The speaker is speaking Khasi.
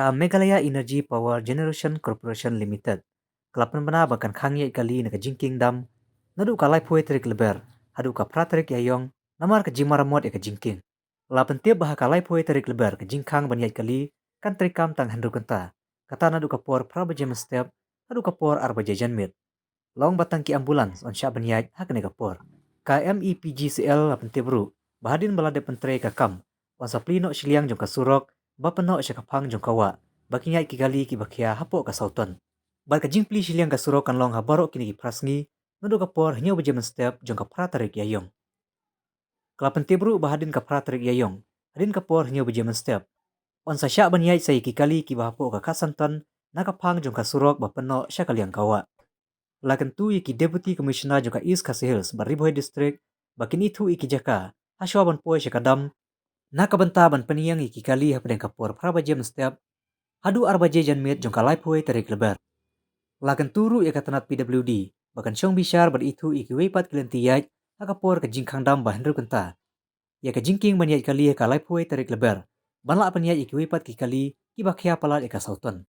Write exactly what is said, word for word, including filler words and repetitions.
Ka Meghalaya Energy Power Generation Corporation Limited ka la pynbna ba kan khang ïaid kali na ka jingkieng dam naduh ka laiphew tarik Lber haduh ka phra tarik Ïaïong, namar ka jingmaramot ïa ka jingkieng. La pyntip ba ha ka laiphew tarik Lber ka jingkhang ban ïaid kali kan treikam tang hynriew kynta, kata naduh ka por phra baje mynstep haduh ka por ar baje janmiet. Long ba tang ki ambulance yn shah ban ïaid ha kane ka por. Ka MePGCL la pyntip ruh ba hadien ba la dep pyntrei ka kam, yn sa plie noh shiliang jong ka surok ba pynnoh sha ka phang jong ka wah ba kin ïaid ki kali kiba khia hapoh ka Southern. Bad ka jingplie shiliang ka surok kan long ha baroh kine ki phra sngi naduh ka por hynñiew baje mynstep jong ka phra tarik Ïaïong. Ka la pyntip ruh ba hadien ka phra tarik Ïaïong, hadien ka por hynñiew baje mynstep, yn sa shah ban ïaid sa ïa ki kali kiba hapoh ka Southern na ka phang jong ka surok ba pynnoh sha ka liang ka wah. La kyntu ïa ki Deputy Commissioner jong ka East Khasi Hills bad Ri Bhoi District ba kin ithuh ïa ki jaka hashwa ban poi sha ka dam, na ka bynta ban pynïeng ïa ki kali hapdeng ka por phra baje mynstep haduh ar baje janmiet jong ka laiphew tarik Lber. La kyntu ruh ïa ka tnat PWD ba kan shong bishar bad ithuh ïa kiwei pat ki lynti ïaid ha ka por ka jingkhang dam ba hynriew kynta ïa ka jingkieng ban ïaid kali ha ka laiphew tarik Lber, ban lah pynïaid ïa kiwei pat ki kali kiba khia palat ïa ka Southern.